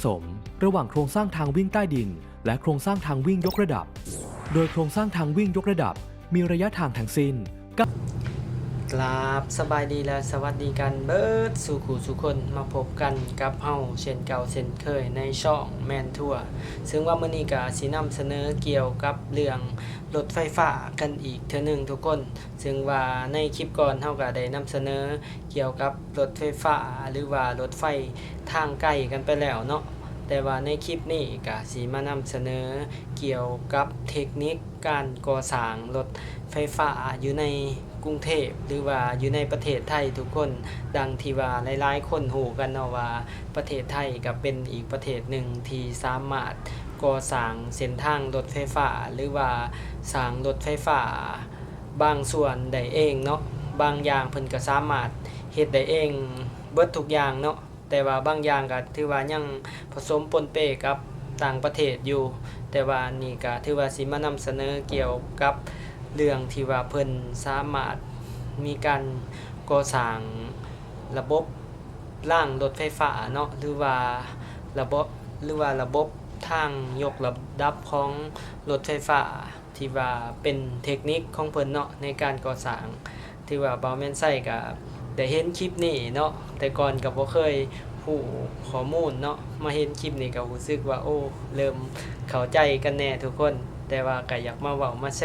ສົມ ລະຫວ່າງໂຄງສ້າງທາງວິ່ງໃຕ້ດິນ ແລະ ໂຄງສ້າງທາງວິ່ງຍົກລະດັບ, ໂດຍໂຄງສ້າງທາງວິ່ງຍົກລະດັບມີໄລຍະທາງທັງສິ້ນ ກາບສະບາຍດີ ແລະ ສະຫວັດດີກັນເບິດສູ່ຄູ່ສູ່ຄົນ, ມາພົບກັນກັບເຮົາເຊັ່ນເກົ່າເຊັ່ນເຄີຍໃນຊ່ອງແມ່ນທົ່ວ, ເຊິ່ງວ່າມື້ນີ້ກະຊິນຳສະເໜີກ່ຽວກັບເລື່ອງລົດໄຟຟ້າກັນອີກເທື່ອໜຶ່ງທຸກຄົນ. ເຊິ່ງວ່າໃນຄລິບກ່ອນເຮົາກະໄດ້ນຳສະເໜີກ່ຽວກັບລົດໄຟຟ້າ ຫຼືວ່າລົດໄຟທາງໄກກັນໄປແລ້ວເນາະ, ແຕ່ວ່າໃນຄລິບນີ້ກະຊິມານຳສະເໜີກ່ຽວກັບເທັກນິກ ການກໍ່ສ້າງລົດໄຟຟ້າຢູ່ໃນກຸງເທບ ຫຼືວ່າຢູ່ໃນປະເທດໄທທຸກຄົນ. ດັ່ງທີ່ວ່າຫຼາຍໆຄົນຮູ້ກັນເນາະວ່າ ປະເທດໄທກໍເປັນອີກປະເທດໜຶ່ງທີ່ສາມາດກໍ່ສ້າງເສັ້ນທາງລົດໄຟຟ້າ ຫຼືວ່າສ້າງລົດໄຟຟ້າບາງສ່ວນໄດ້ເອງເນາະ, ບາງຢ່າງເພິ່ນກໍສາມາດເຮັດໄດ້ເອງເບິດທຸກຢ່າງເນາະ. ແຕ່ວ່າບາງຢ່າງກໍຖືວ່າຍັງປະສົມປົນເປກັບຕ່າງປະເທດຢູ່, ແຕ່ວ່ານີ້ກໍຖືວ່າຊິມານຳສະເໜີກ່ຽວກັບເລື່ອງທີ່ວ່າເພິ່ນສາມາດມີການກໍ່ສ້າງລະບົບລາງລົດໄຟຟ້າເນາະ ຫຼືວ່າລະບົບ ຫຼືວ່າລະບົບທາງຍົກລະດັບຂອງລົດໄຟຟ້າ ທີ່ວ່າເປັນເທັກນິກຂອງເພິ່ນເນາະ ໃນການກໍ່ສ້າງ. ຖືວ່າບ່າວແມ່ນໄຊກໍໄດ້ເຫັນຄລິບນີ້ເນາະ, ແຕ່ກ່ອນກໍບໍ່ເຄີຍຮູ້ຂໍ້ມູນເນາະ, ມາເຫັນຄລິບນີ້ກໍຮູ້ສຶກວ່າ ໂອ້ ເລີ່ມເຂົ້າໃຈກັນແດ່ທຸກຄົນ. ແຕ່ວ່າກໍຢາກມາເວົ້າມາແຊ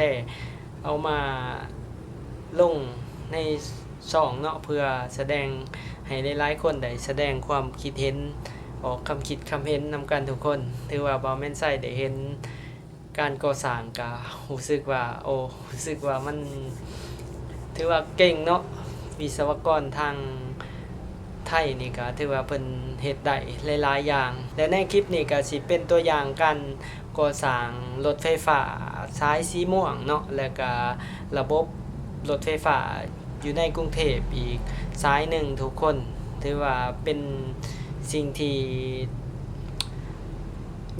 ເອົາມາລົງໃນຊ່ອງເນາະ ເພື່ອສະແດງໃຫ້ຫຼາຍໆຄົນໄດ້ສະແດງຄວາມຄິດເຫັນ, ອອກຄຳຄິດຄຳເຫັນນຳກັນທຸກຄົນ. ຖືວ່າບ່າວແມ່ນໄຊໄດ້ເຫັນ ການກໍ່ສ້າງກະຮູ້ສຶກວ່າ ໂອ້ ຮູ້ສຶກວ່າມັນຖືວ່າເກັ່ງເນາະ, ວິສະວະກອນທາງໄທນີ້ກະຖືວ່າເພິ່ນເຮັດໄດ້ຫຼາຍໆຢ່າງ. ແລະ ໃນຄລິບນີ້ກະຊິເປັນຕົວຢ່າງການກໍ່ສ້າງລົດໄຟຟ້າສາຍສີມ່ວງເນາະ ແລະ ກະລະບົບລົດໄຟຟ້າ ຢູ່ໃນກຸງເທບອີກສາຍໜຶ່ງທຸກຄົນ. ຖືວ່າເປັນສິ່ງທີ່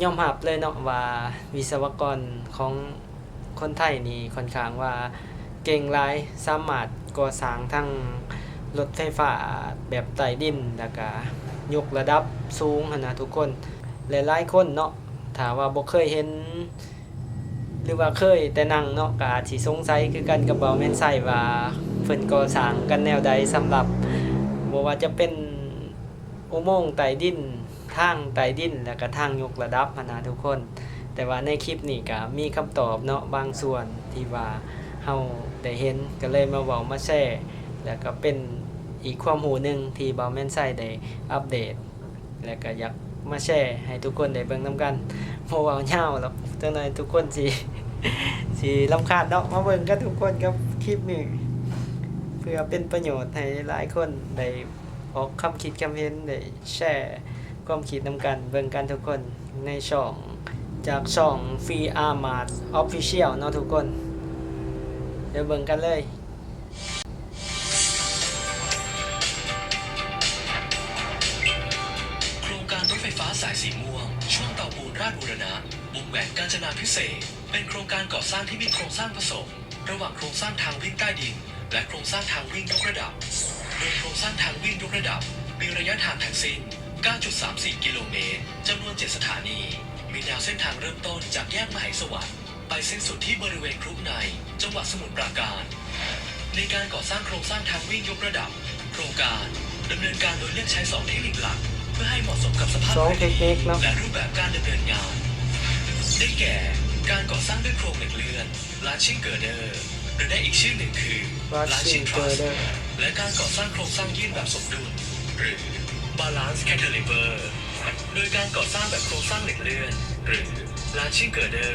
ຍອມຮັບເລີຍເນາະວ່າ ວິສະວະກອນຂອງຄົນໄທນີ້ຂ້ອນຂ້າງວ່າເກັ່ງຫຼາຍ, ສາມາດກໍ່ສ້າງທັງລົດໄຟຟ້າແບບໃຕ້ດິນ ແລ້ວກະຍົກລະດັບສູງຫັ້ນນະທຸກຄົນ. ແລະ ຫຼາຍຄົນເນາະ ຖ້າວ່າບໍ່ເຄີຍເຫັນ ຫຼືວ່າເຄີຍແຕ່ນັ່ງເນາະ ກໍອາດຊິສົງໄສຄືກັນກັບບ່າວແມ່ນໄຊວ່າ ເພິ່ນກໍ່ສ້າງກັນແນວໃດ ສຳລັບບໍ່ວ່າຈະເປັນອຸໂມງໃຕ້ດິນ, ທາງໃຕ້ດິນ ແລ້ວກໍທາງຍົກລະດັບຫັ້ນນະທຸກຄົນ. ແຕ່ວ່າໃນຄລິບນີ້ກໍມີຄຳຕອບເນາະ ບາງສ່ວນທີ່ວ່າເຮົາໄດ້ເຫັນ ກໍເລີຍມາເວົ້າມາແຊ ແລ້ວກໍເປັນອີກຄວາມຮູ້ໜຶ່ງທີ່ບ່າວແມ່ນໄຊໄດ້ອັບເດດ ແລະ ກໍຢາກມາແຊໃຫ້ທຸກຄົນໄດ້ເບິ່ງນຳກັນ. ບໍ່ເວົ້າຍາວດອກ, ຈັກໜ່ອຍທຸກຄົນຊິ ຊິລຳຄານເນາະ. ມາເບິ່ງກັນທຸກຄົນກັບຄລິບນີ້ ເພື່ອເປັນປະໂຫຍດໃຫ້ຫຼາຍໆຄົນໄດ້ອອກຄຳຄິດຄຳເຫັນ, ໄດ້ແຊຄວາມຄິດນຳກັນ, ເບິ່ງກັນທຸກຄົນໃນຊ່ອງ ຈາກຊ່ອງ Free Armad Official ເນາະທຸກຄົນ. ດຽວເບິ່ງກັນເລີຍ. ໂຄງການລົດໄຟຟ້າສາຍສີມ່ວງ ຊ່ວງເຕົາປູນ ລາດບູລະນະ ວົງແຫວນການຈະນາພິເສດ ເປັນໂຄງການກໍ່ສ້າງທີ່ມີໂຄງສ້າງຜະສົມ ລະຫວ່າງໂຄງສ້າງທາງວິ່ງໃຕ້ດິນ ແລະ ໂຄງສ້າງທາງວິ່ງຍົກລະດັບ. ໂດຍໂຄງສ້າງທາງວິ່ງຍົກລະດັບ ມີໄລຍະທາງທັງສິ້ນ ເກົ້າຈຸດສາມສີ່ ກິໂລເມດ, ຈຳນວນ ເຈັດ ສະຖານີ, ມີແນວເສັ້ນທາງເລີ່ມຕົ້ນຈາກແຍກມະໄຫສະຫວັນ ໄປສິ້ນສຸດທີ່ບໍລິເວນຄຸກໃນ ຈັງຫວັດສະໝຸດປາການ. ໃນການກໍ່ສ້າງໂຄງສ້າງທາງວິ່ງຍົກລະດັບ, ໂຄງການດຳເນີນການໂດຍເລືອກໃຊ້ສອງເທັກນິກຫຼັກ ເພື່ອໃຫ້ເໝາະສົມກັບສະພາບພື້ນທີ່ ແລະ ຮູບແບບການດຳເນີນງານ ໄດ້ແກ່ ການກໍ່ສ້າງດ້ວຍໂຄງເຫຼັກເລື່ອນ Launching Girder ຫຼື ໃນອີກຊື່ໜຶ່ງຄື Launching Truss ແລະ ການກໍ່ສ້າງໂຄງສ້າງຍື່ນແບບສົມດຸນ ຫຼື Balance Cantilever. ໂດຍການກໍ່ສ້າງແບບໂຄງສ້າງເຫຼັກເລື່ອນ ຫຼື Launching Girder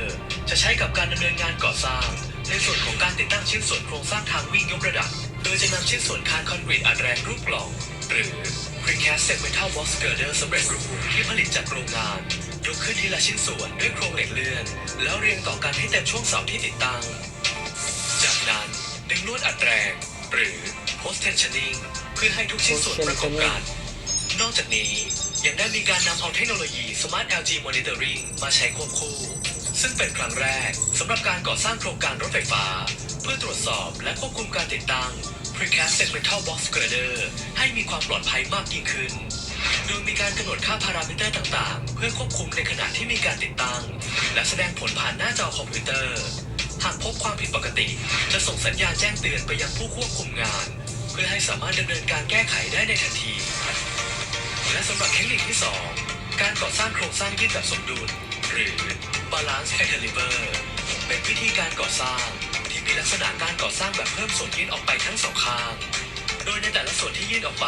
ຈະໃຊ້ກັບການດຳເນີນງານກໍ່ສ້າງ ໃນສ່ວນຂອງການຕິດຕັ້ງຊິ້ນສ່ວນໂຄງສ້າງທາງວິ່ງຍົກລະດັບ, ໂດຍຈະນຳຊິ້ນສ່ວນຄານຄອນກຣີດອັດແຮງຮູບກ່ອງ ຫຼື Precast Segmental Box Girder ສຳເລັດຮູບທີ່ຜະລິດຈາກໂຮງງານ ຍົກຂຶ້ນທີລະຊິ້ນສ່ວນດ້ວຍໂຄງເຫຼັກເລື່ອນ ແລ້ວລຽງຕໍ່ກັນໃຫ້ເຕັມຊ່ວງເສົາທີ່ຕິດຕັ້ງ. ຈາກນັ້ນ ດຶງລວດອັດແຮງ ຫຼື Post Tensioning ເພື່ອໃຫ້ທຸກຊິ້ນສ່ວນປະກົບກັນ. ນອກຈາກນີ້ ຍັງໄດ້ມີການນຳເອົາເທັກໂນໂລຢີ Smart LG Monitoring ມາໃຊ້ຄວບຄູ່, ຊຶ່ງເປັນຄັ້ງແລກສຳລັບການກໍ່ສ້າງໂຄງການລົດໄຟຟ້າ ເພື່ອຕວດສອບ ແລະ ຄວບຄຸມການຕິດຕັ້ງ Precast Segmental Box Girder ໃຫ້ມີຄວາມປອດໄພມາກຍິ່ງຂຶ້ນ. ໂດຍມີການກຳນົດຄ່າພາຣາມິເຕີຕ່າງໆ ເພື່ອຄວບຄຸມໃນຂະນະທີ່ມີການຕິດຕັ້ງ ແລະ ສະແດງຜົນຜ່ານໜ້າຈໍຄອມພິວເຕີ. ຫາກພົບຄວາມຜິດປົກກະຕິ, ຈະສົ່ງສັນຍານແຈ້ງເຕືອນໄປຍັງຜູ້ຄວບຄຸມງານ ເພື່ອໃຫ້ສາມາດດຳເນີນການແກ້ໄຂໄດ້ໃນທັນທີ. ແລະ ສຳລັບເທັກນິກທີສອງ, ການກໍ່ສ້າງໂຄງສ້າງຍືດແບບສົມດຸນ ຫຼື Balance Cantilever ເປັນວິທີການກໍ່ສ້າງທີ່ມີລັກສະນະການກໍ່ສ້າງແບບເພີ່ມສ່ວນຍືດອອກໄປທັງສອງຂ້າງ. ໂດຍໃນແຕ່ລະສ່ວນທີ່ຍື່ນອອກໄປ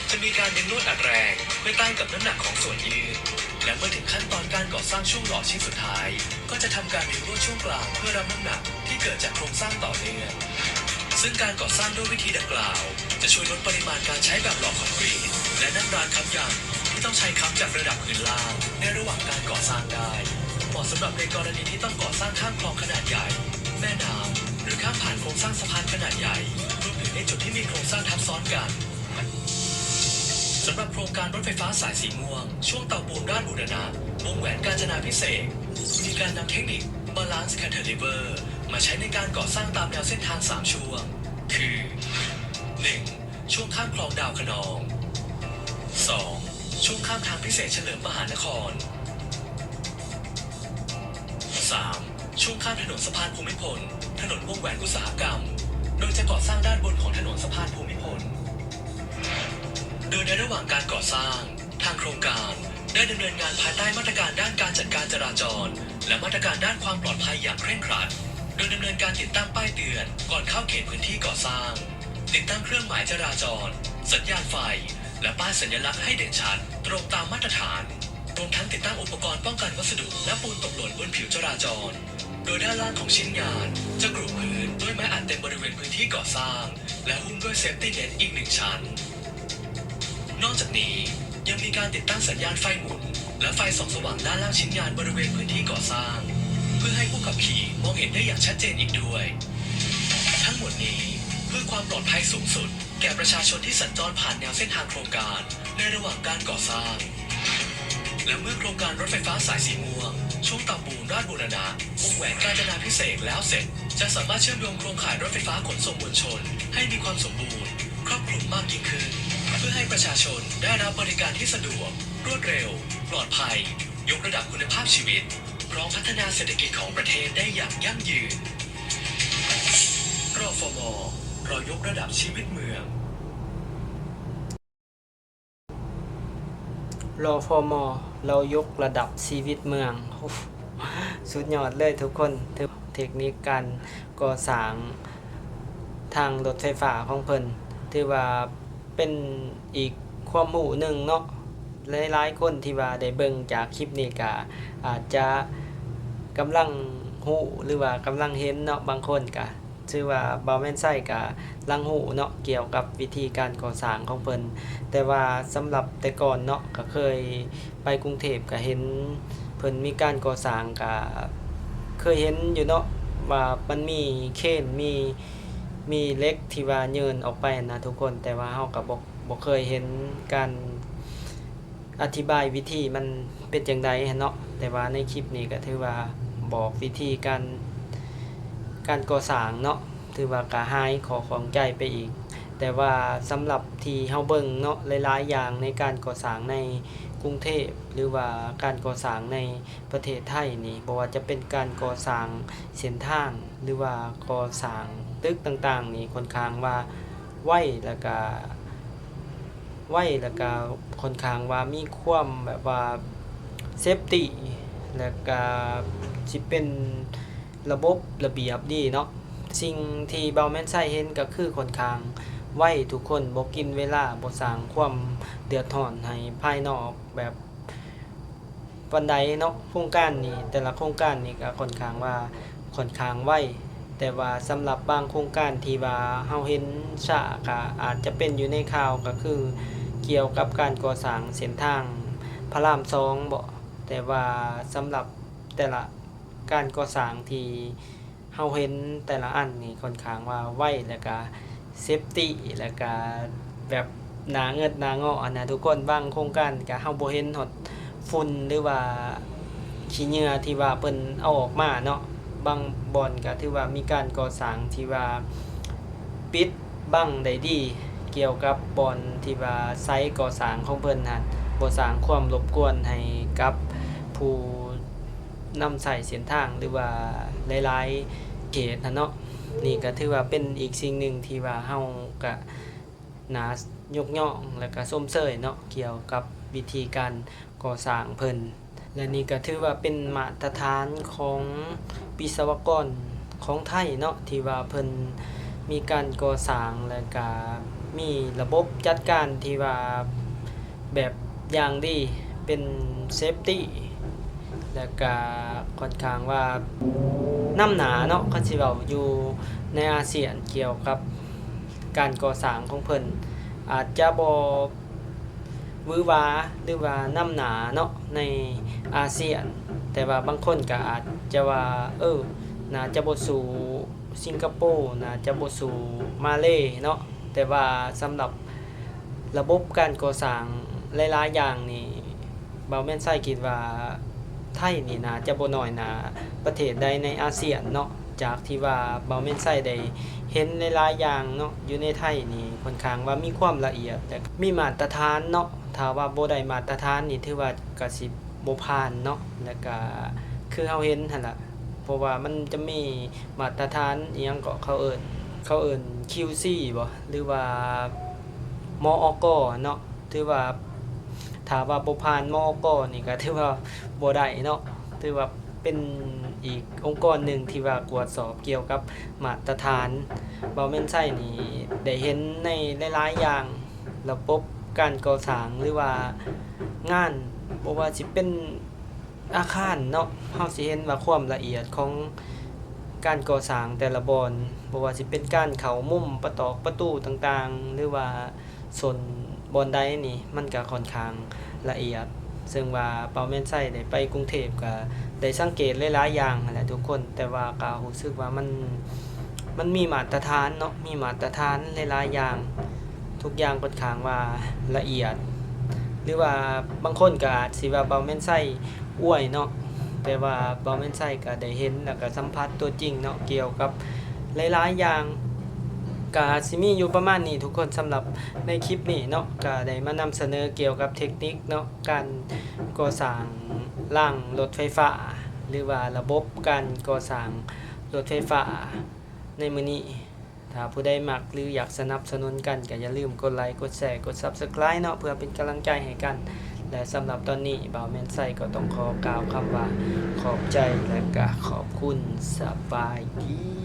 ຈະມີການດຶງນວດອັດແຮງເພື່ອຕ້ານກັບນ້ຳໜັກຂອງສ່ວນຍື່ນ ແລະ ເມື່ອເຖິງຂັ້ນຕອນການກໍ່ສ້າງຊ່ວງຫຼໍ້ຊິ້ນສຸດທ້າຍ ກໍຈະທຳການດຶງນວດຊ່ວງກາງເພື່ອຮັບນ້ຳໜັກທີ່ເກີດຈາກໂຄງສ້າງຕໍ່ເນື່ອງ. ເຊິ່ງການກໍ່ສ້າງດ້ວຍວິທີດັ່ງກ່າວ ຈະຊ່ວຍລົດປະລິມານການໃຊ້ແບບຫຼໍ່ຄອນກຣີດ ແລະ ນັ່ງລານຄ້ຳຍັງທີ່ຕ້ອງໃຊ້ຄ້ຳຈາກລະດັບພື້ນລ່າງໃນລະຫວ່າງການກໍ່ສ້າງໄດ້. ເໝາະສຳລັບໃນກໍລະນີທີ່ຕ້ອງກໍ່ສ້າງຂ້າມຄລອງຂະໜາດໃຫຍ່, ແມ່ນ້ຳ ຫຼື ຂ້າມຜ່ານໂຄງສ້າງສະພານຂະໜາດໃຫຍ່, ລວມເຖິງໃນຈຸດທີ່ມີໂຄງສ້າງທັບຊ້ອນກັນ. ສຳລັບໂຄງການລົດໄຟຟ້າສາຍສີມ່ວງ ຊ່ວງເຕົາປູນລາດບູລະນະ ວົງແຫວນການຈະນາພິເສດ ມີການນຳເທັກນິກ Balance Cantilever ມາໃຊ້ໃນການກໍ່ສ້າງຕາມແນວເສັ້ນທາງສາມຊ່ວງ ຄື ໜຶ່ງ ຊ່ວງຂ້າມຄລອງດາວຄະນອງ, ສອງ ຊ່ວງຂ້າມທາງພິເສດສະເຫຼີມມະຫານະຄອນ, ສາມ ຊ່ວງຂ້າມຖະໜົນສະພານພູມິພົນ, ຖະໜົນວົງແຫວນອຸດສາຫະກຳ, ໂດຍຈະກໍ່ສ້າງດ້ານບົນຂອງຖະໜົນສະພານພູມິພົນ. ໂດຍໃນລະຫວ່າງການກໍ່ສ້າງ, ທາງໂຄງການໄດ້ດຳເນີນງານພາຍໃຕ້ມາດຕະການດ້ານການຈັດການຈະລາຈອນ ແລະ ມາດຕະການດ້ານຄວາມປອດໄພຢ່າງເຄັ່ງຄັດ, ໂດຍດຳເນີນການຕິດຕັ້ງປ້າຍເຕືອນກ່ອນເຂົ້າເຂດພື້ນທີ່ກໍ່ສ້າງ, ຕິດຕັ້ງເຄື່ອງໝາຍຈະລາຈອນ, ສັນຍານໄຟ ແລະ ປ້າຍສັນຍະລັກໃຫ້ເດັ່ນຊັດ, ຕຣົງຕາມມາດຕະຖານ, ລວມທັງຕິດຕັ້ງອຸປະກອນປ້ອງກັນວັດສະດຸ ແລະ ປູນຕົກຫຼົ່ນບົນຜິວຈະລາຈອນ, ໂດຍດ້ານລ່າງຂອງຊິ້ນງານຈະກຣຸບພື້ນດ້ວຍໄມ້ອັດເຕັມບໍລິເວນພື້ນທີ່ກໍ່ສ້າງ ແລະ ຫຸ້ມດ້ວຍເຊຟຕີ້ເນັດອີກໜຶ່ງຊັ້ນ. ນອກຈາກນີ້ ຍັງມີການຕິດຕັ້ງສັນຍານໄຟໝູນ ແລະ ໄຟສ່ອງສະຫວ່າງດ້ານລ່າງຊິ້ນງານບໍລິເວນພື້ນທີ່ກໍ່ສ້າງ ເພື່ອໃຫ້ຜູ້ຂັບຂີ່ມອງເຫັນໄດ້ຢ່າງຊັດເຈນອີກດ້ວຍ. ທັງໝົດນີ້ເພື່ອຄວາມປອດໄພສູງສຸດ ແກ່ປະຊາຊົນທີ່ສັນຈອນຜ່ານແນວເສັ້ນທາງໂຄງການໃນລະຫວ່າງການກໍ່ສ້າງ. ແລະ ເມື່ອໂຄງການລົດໄຟຟ້າສາຍສີມ່ວງ ຊ່ວງເຕົາປູນ ລາດບູລະນະ ວົງແຫວນການຈະນາພິເສດ ແລ້ວເສັດ, ຈະສາມາດເຊື່ອມໂຍງໂຄງຂ່າຍລົດໄຟຟ້າຂົນສົ່ງມວນຊົນໃຫ້ມີຄວາມສົມບູນ, ຄອບຄລຸມມາກຍິ່ງຂຶ້ນ, ເພື່ອໃຫ້ປະຊາຊົນໄດ້ຮັບບໍລິການທີ່ສະດວກ, ລວດເລັວ, ປອດໄພ, ຍົກລະດັບຄຸນນະພາບຊີວິດ, ພ້ອມພັດທະນາເສດຖະກິດຂອງປະເທດໄດ້ຢ່າງຢັ້ງຢືນ. ຣຟມ ເຮົາຍົກລະດັບຊີວິດເມືອງ. ຣຟມ ເຮົາຍົກລະດັບຊີວິດເມືອງ. ໂອ້ ສຸດຍອດເລີຍທຸກຄົນ. ຖື ເທັກນິກການກໍ່ສ້າງທາງລົດໄຟຟ້າຂອງເພິ່ນ ຖືວ່າເປັນອີກຄວາມຮູ້ໜຶ່ງເນາະ. ຫຼາຍໆຄົນທີ່ວ່າໄດ້ເບິ່ງຈາກຄລິບນີ້ກະອາດຈະກຳລັງຮູ້ ຫຼືວ່າກຳລັງເຫັນເນາະ. ບາງຄົນກະ ຖືວ່າບ່າວແມ່ນໄຊກະລັງຮູ້ເນາະ ກ່ຽວກັບວິທີການກໍ່ສ້າງຂອງເພິ່ນ, ແຕ່ວ່າສຳລັບແຕ່ກ່ອນເນາະ ກະເຄີຍໄປກຸງເທບ ກະເຫັນເພິ່ນມີການກໍ່ສ້າງ ກະເຄີຍເຫັນຢູ່ເນາະ ວ່າມັນມີເຄນ ມີ ມີເຫຼັກທີ່ວ່າຍື່ນອອກໄປຫັ້ນນະທຸກຄົນ, ແຕ່ວ່າເຮົາກະບໍ່ ບໍ່ເຄີຍເຫັນການ ອະທິບາຍວິທີມັນເປັນຈັ່ງໃດຫັ້ນເນາະ, ແຕ່ວ່າໃນຄລິບນີ້ກະຖືວ່າບອກວິທີການ ການກໍ່ສ້າງເນາະ, ຖືວ່າກະຫາຍຂໍ້ຂ້ອງໃຈໄປອີກ. ແຕ່ວ່າສຳລັບທີ່ເຮົາເບິ່ງເນາະ ຫຼາຍໆຢ່າງໃນການກໍ່ສ້າງໃນກຸງເທບ ຫຼືວ່າການກໍ່ສ້າງໃນປະເທດໄທນີ້ ບໍ່ວ່າຈະເປັນການກໍ່ສ້າງເສັ້ນທາງ ຫຼືວ່າກໍ່ສ້າງຕຶກຕ່າງໆນີ້ ຂ້ອນຂ້າງວ່າໄວ ແລ້ວກະ ໄວ ແລ້ວກະຂ້ອນຂ້າງວ່າມີຄວາມແບບວ່າເຊຟຕີ້ ແລ້ວກະຊິເປັນລະບົບລະບຽບດີເນາະ. ສິ່ງທີ່ບ່າວແມ່ນໄຊເຫັນກະຄືຂ້ອນຂ້າງໄວ, ທຸກຄົນບໍ່ກິນເວລາ, ບໍ່ສ້າງຄວາມເດືອດຮ້ອນໃຫ້ພາຍນອກແບບ ປານໃດເນາະ. ໂຄງການນີ້ ແຕ່ລະໂຄງການນີ້ກະຂ້ອນຂ້າງວ່າ ຂ້ອນຂ້າງໄວ, ແຕ່ວ່າສຳລັບບາງໂຄງການທີ່ວ່າເຮົາເຫັນຊ້າ ກະອາດຈະເປັນຢູ່ໃນຂ່າວ ກະຄືກ່ຽວກັບການກໍ່ສ້າງເສັ້ນທາງພະລາມສອງເບາະ, ແຕ່ວ່າສຳລັບແຕ່ລະການກໍ່ສ້າງທີ່ ເຮົາເຫັນແຕ່ລະອັນນີ້ຂ້ອນຂ້າງວ່າໄວ ແລ້ວກະເຊຟຕີ້ ແລ້ວກະແບບໜ້າເງິດໜ້າເງາະຫັ້ນນະທຸກຄົນ. ບາງໂຄງການກະເຮົາບໍ່ເຫັນຮອດຝຸ່ນ ຫຼືວ່າຂີ້ເຫຍື້ອທີ່ວ່າເພິ່ນເອົາອອກມາເນາະ, ບາງບ່ອນກະຖືວ່າມີການກໍ່ສ້າງທີ່ວ່າປິດບັງໄດ້ດີ ກ່ຽວກັບບ່ອນທີ່ວ່າໄຊກໍ່ສ້າງຂອງເພິ່ນຫັ້ນ. ບໍ່ສ້າງຄວາມລົບກວນໃຫ້ກັບຜູ້ນຳໃຊ້ເສັ້ນທາງ ຫຼືວ່າຫຼາຍໆເຂດຫັ້ນເນາະ. ນີ້ກໍຖືວ່າເປັນອີກສິ່ງໜຶ່ງທີ່ວ່າເຮົາກະໜ້າຍົກຍ້ອງ ແລະກະຊົມເຊີຍເນາະ ກ່ຽວກັບວິທີການ ກໍ່ສ້າງເພິ່ນ ແລະນີ້ກໍຖືວ່າເປັນມາດຕະຖານຂອງວິສະວະກອນຂອງໄທເນາະ ທີ່ວ່າເພິ່ນມີການກໍ່ສ້າງ ແລະກະມີລະບົບຈັດການທີ່ວ່າແບບຢ່າງດີ ເປັນເຊຟຕີ ແລະກະຂ້ອນຂ້າງວ່ານຳໜ້າເນາະ ຄັນຊິເວົ້າຢູ່ໃນອາຊຽນກ່ຽວກັບການກໍ່ສ້າງຂອງເພິ່ນ ອາດຈະບໍ່ ຫວືຫວາ ຫຼືວ່ານຳໜ້າເນາະໃນອາຊຽນ, ແຕ່ວ່າບາງຄົນກໍອາດຈະວ່າ ເອີ ໜ້າຈະບໍ່ສູ້ສິງກະໂປ, ໜ້າຈະບໍ່ສູ້ມາເລເນາະ, ແຕ່ວ່າສຳລັບລະບົບການກໍ່ສ້າງຫຼາຍໆຢ່າງນີ້ ບ່າວແມ່ນໄຊຄິດວ່າໄທນີ້ໜ້າຈະບໍ່ນ້ອຍໜ້າປະເທດໃດໃນອາຊຽນເນາະ, ຈາກທີ່ວ່າບ່າວແມ່ນໄຊໄດ້ເຫັນຫຼາຍໆຢ່າງເນາະ ຢູ່ໃນໄທນີ້ ຂ້ອນຂ້າງວ່າມີຄວາມລະອຽດ ແລະ ມີມາດຕະຖານເນາະ, ຖ້າວ່າບໍ່ໄດ້ມາດຕະຖານນີ້ ຖືວ່າກະຊິບໍ່ຜ່ານເນາະ, ແລະກະຄືເຮົາເຫັນຫັ້ນລະ ເພາະວ່າມັນຈະມີມາດຕະຖານອີ່ຫຍັງເກາະ ເຂົາເອີ້ນ ເຂົາເອີ້ນຄິວຊີບໍ ຫຼືວ່າ ມອກ ເນາະ, ຖືວ່າຖ້າວ່າບໍ່ຜ່ານ ມອກ ນີ້ກະຖືວ່າບໍ່ໄດ້ເນາະ, ຖືວ່າເປັນອີກອົງກອນໜຶ່ງທີ່ວ່າກວດສອບກ່ຽວກັບມາດຕະຖານ. ບ່າວແມ່ນໄຊນີ້ໄດ້ເຫັນໃນຫຼາຍໆຢ່າງ ລະບົບການກໍ່ສ້າງ ຫຼືວ່າງານ ບໍ່ວ່າຊິເປັນອາຄານເນາະ, ເຮົາຊິເຫັນວ່າຄວາມລະອຽດຂອງການກໍ່ສ້າງແຕ່ລະບ່ອນ, ບໍ່ວ່າຊິເປັນການເຂົ້າມຸມປະຕອກປະຕູຕ່າງໆ ຫຼືວ່າ ໂຊນບ່ອນໃດນີ້ ມັນກະຂ້ອນຂ້າງລະອຽດ, ເຊິ່ງວ່າບ່າວແມ່ນໄຊໄດ້ໄປກຸງເທບ ກະໄດ້ສັງເກດຫຼາຍໆຢ່າງຫັ້ນແຫຼະທຸກຄົນ, ແຕ່ວ່າກະຮູ້ສຶກວ່າມັນ ມັນມີມາດຕະຖານເນາະ, ມີມາດຕະຖານຫຼາຍໆຢ່າງ, ທຸກຢ່າງຂ້ອນຂ້າງວ່າລະອຽດ ຫຼືວ່າບາງຄົນກະອາດຊິວ່າບ່າວແມ່ນໄຊ ອວຍເນາະ, ແຕ່ວ່າບ່າວແມ່ນໄຊກະໄດ້ເຫັນ ແລະກະສຳຜັດຕົວຈິງເນາະ ກ່ຽວກັບຫຼາຍໆຢ່າງ. ກະຊິມີຢູ່ປະມານນີ້ທຸກຄົນ, ສຳລັບໃນຄລິບນີ້ເນາະ ກະໄດ້ມານຳສະເໜີກ່ຽວກັບເທັກນິກເນາະ ການກໍ່ສ້າງລາງລົດໄຟຟ້າ ຫຼືວ່າລະບົບການກໍ່ສ້າງລົດໄຟຟ້າໃນມື້ນີ້. ຖ້າຜູ້ໃດມັກ ຫຼື ຢາກສະໜັບສະໜູນກັນ ກໍຢ່າລືມກົດໄລ ກົດແຊ ກົດ Subscribe ເນາະ ເພື່ອເປັນກຳລັງໃຈໃຫ້ກັນ. ແລະ ສຳລັບຕອນນີ້ ບ່າວແມ່ນໄຊກໍຕ້ອງຂໍກ່າວຄຳວ່າ ຂອບໃຈ ແລະ ກະຂອບຄຸນ. ສະບາຍດີ.